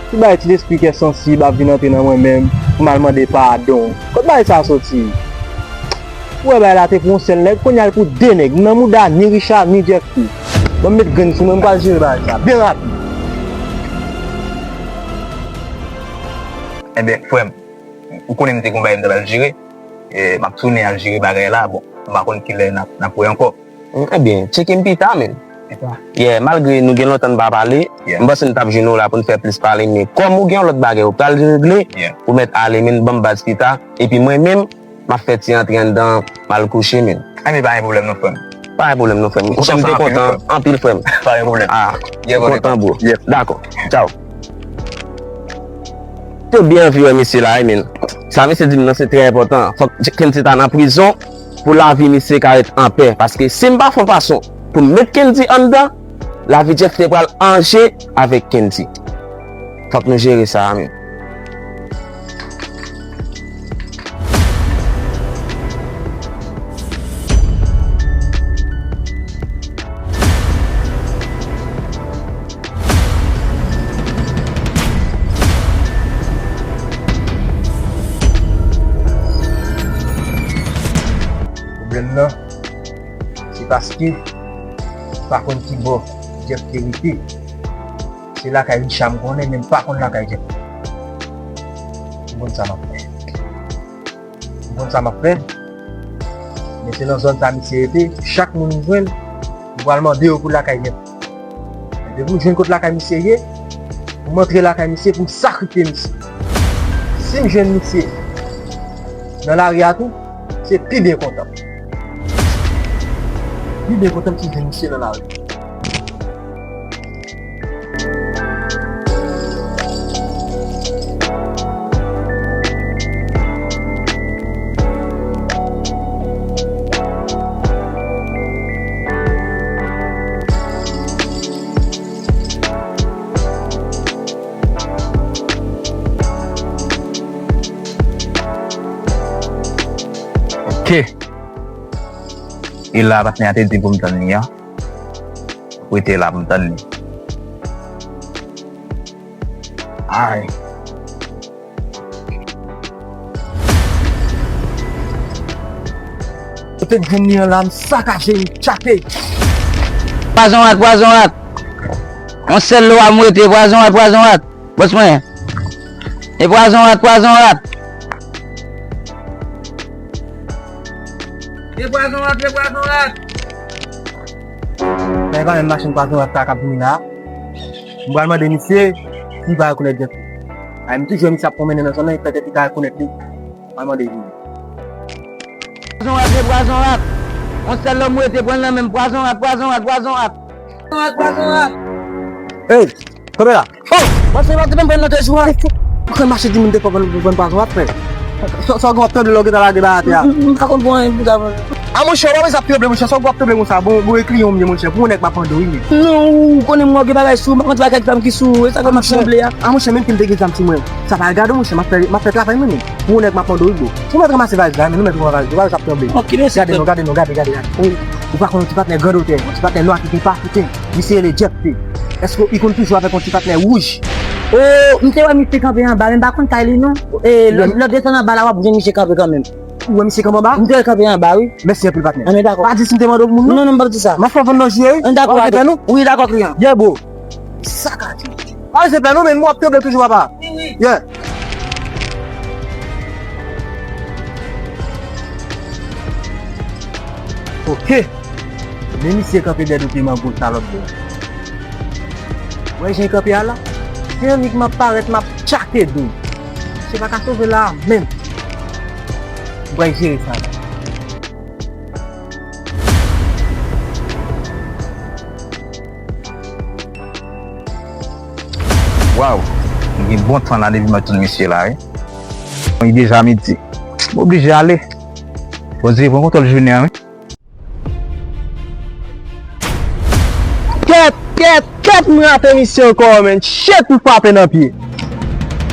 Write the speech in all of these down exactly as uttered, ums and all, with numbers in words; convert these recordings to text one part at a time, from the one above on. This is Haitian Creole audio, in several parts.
Ki bay ti lespri kè sansib ap vin antre nan mwen menm pou m al mande padon. Kot bagay sa soti? Ou wè bagay la te pou yon sèl nèg, kounye a l pou de nèg. M nan mouda ni Richard, ni Jeff tou. Ban m met grenn sou mwen, m pral jere bagay sa byen rapid. Ebyen, frè m, ou konnen m te gon bagay m t ap al jere. E, m ap tounen al jere bagay la. Bon, m pa konn kilè n ap, n ap wè ankò. Ebyen, tcheke m pita, men. Pita? Yeah, malgre nou gen lontan n pa pale, yeah, m panse n t ap jwenn ou la pou n fè plis pale, men kòm ou gen yon lòt bagay ou pral regle, yeah, ou mèt ale, men ban m baz pita. Epi mwen menm, m ap fè ti antre anndan, m al kouche, men. Ebyen, pa gen pwoblèm non, frè m. Pa gen pwoblèm non, frè m. Monchè, m te kontan anpil, frè m. Pa gen pwoblèm. Ah, m kontan, bro. Dakò. Tchao. Te byen anvi wè mesye la, wi, men. Sa mesye di m nan, se trè enpòtan. Fòk Kendy ta nan prizon pou lavi misye ka ret anpè. Paske si m pa fè yon fason pou m met Kendy anndan, lavi Jeff te pral an je avèk Kendy. Fòk nou jere sa a, men. Pwoblèm nan, se paske m pa konn ki bò Jeff te rete. Se lakay Richard m konnen, men m pa konn lakay Jeff. M konn sa m ap fè. M konn sa m ap fè. Men se nan zòn sa misye rete, chak moun m jwenn, m pral mande yo pou lakay Jeff. Men depi m jwenn kot lakay misye ye, pou m antre lakay misye, pou m sakrifye misye. Si m jwenn misye nan lari a tou, se pi byen kontan. Pi byen kontan m si m jwenn misye nan lari. Ok. E la, patnè a te di pou m tann li a. Rete la pou m tann li. Ay. Ou te jwenn li an la, m sakaje, m tchape. Pwazon rat, pwazon rat. Yon sèl lwa m rete, pwazon rat, pwazon rat. Bòs mwen. E pwazon rat, pwazon rat. E pwazon rat, e pwazon rat. Men pa menm machann pwazon rat sa k ap vini la. M pral mande misye si li pa rekonèt Jeff. Ay, m toujou wè misye ap pwonmennen nan zòn nan, petèt li ka rekonèt li. M pral mande li. Pwazon rat, e pwazon rat. Yon sèl lòm rete, pran l nan men m. Pwazon rat, pwazon rat, pwazon rat. Pwazon rat, pwazon rat. Ey, kanpe la. Oh! Mwen se pa te menm pran nan tèt jou a. Ou konn mache di moun te fò pou vann pwazon ap fè. Sa, sa w gen w ap tann lè w gentan lage bay atè a. M, m, m pa konn pou anyen pou sa, mwen. A monchè, w pa bezwen ap tranble, monchè. Sa w gen w ap tranble konsa, bon, bon, ekri yon byen, monchè. Pou yon nèg m ap mande w, wi, men. Non, ou konnen mwen gen bagay sou, m pa konn ti bagay dam ki sou, e sa fè m ap tranble a. A monchè, menm ke m te gen zam sou mwen. Sa pa gade w, monchè, m ap fè, m ap fè travay mwen, men. Pou yon nèg m ap mande w, wi, bro. Si w mèt ranmase valiz la, men nou mèt ranmase valiz, valiz ap tranble. Ok, mèsi. Gade non, gade non, gade, gade, gade. Wi. Ou pa konn yon ti patnè grandotè, yon ti patnè nwa ki gen pa fouke. Misye rele Jeff T. Èske li konn toujou avèk yon ti patnè wouj? Oh, m te wè misye kanpe anba, men m pa konn kay li non. E lè, lè w desann anba la, w ap jwenn misye kanpe kanmenm. Ou wè misye kanpe anba? M te wè l kanpe anba, wi. Mèsi anpil, patnè. Anben, dakò. Pa di si m te mande w pou moun, non? Non, non, m p ap di sa. M ap fè w vann nan je, wi. Anben, dakò, klè, non? Wi, dakò, kliyan. Yeah, bro. Sa ka di. Pa vle se plè non, men m ap tranble toujou, papa. Wi, wi. Yeah. Ok. Men misye kanpe dèyè do pye mango sa lòt bò. Wè jan l kanpe a la? Se annik m ap parèt, m ap tchake do. Misye pa ka sove la menm. M pral jere sa. Waw, m gen bon tan la depi m ap tann misye la, wi. Li deja midi. M oblije ale. Bondye pran kontwòl jounen an, wi. Kèt, kèt, kèt, m rape misye ankò, men. Shit, m frape nan pye.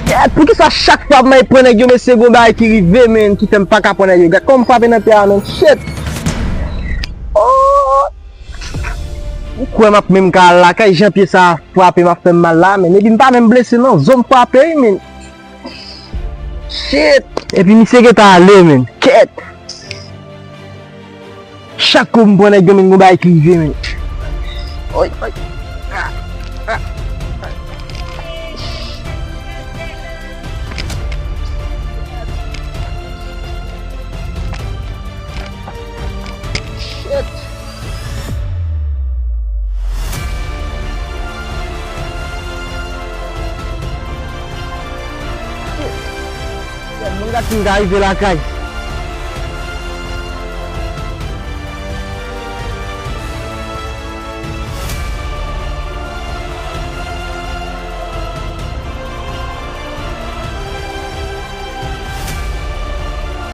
Kèt, poukisa chak fwa m al pran nèg yo, mesye, gon bagay ki rive, men, ki fè m pa ka pran nèg yo? Gad kòman m frape nan pye a, men. Shit. Oh! Ou kwè m ap menm ka al lakay, jan pye sa a frape m ap fè m mal la, men epi m pa menm blese non, zo m frape wi, men. Shit! Epi misye gentan ale, men. Kèt! Chak kou m pran nèg yo, men gon bagay ki rive, men. Oy, oy. Ah, ah, ah. Shit. Shit. Moun gad si m ka rive lakay.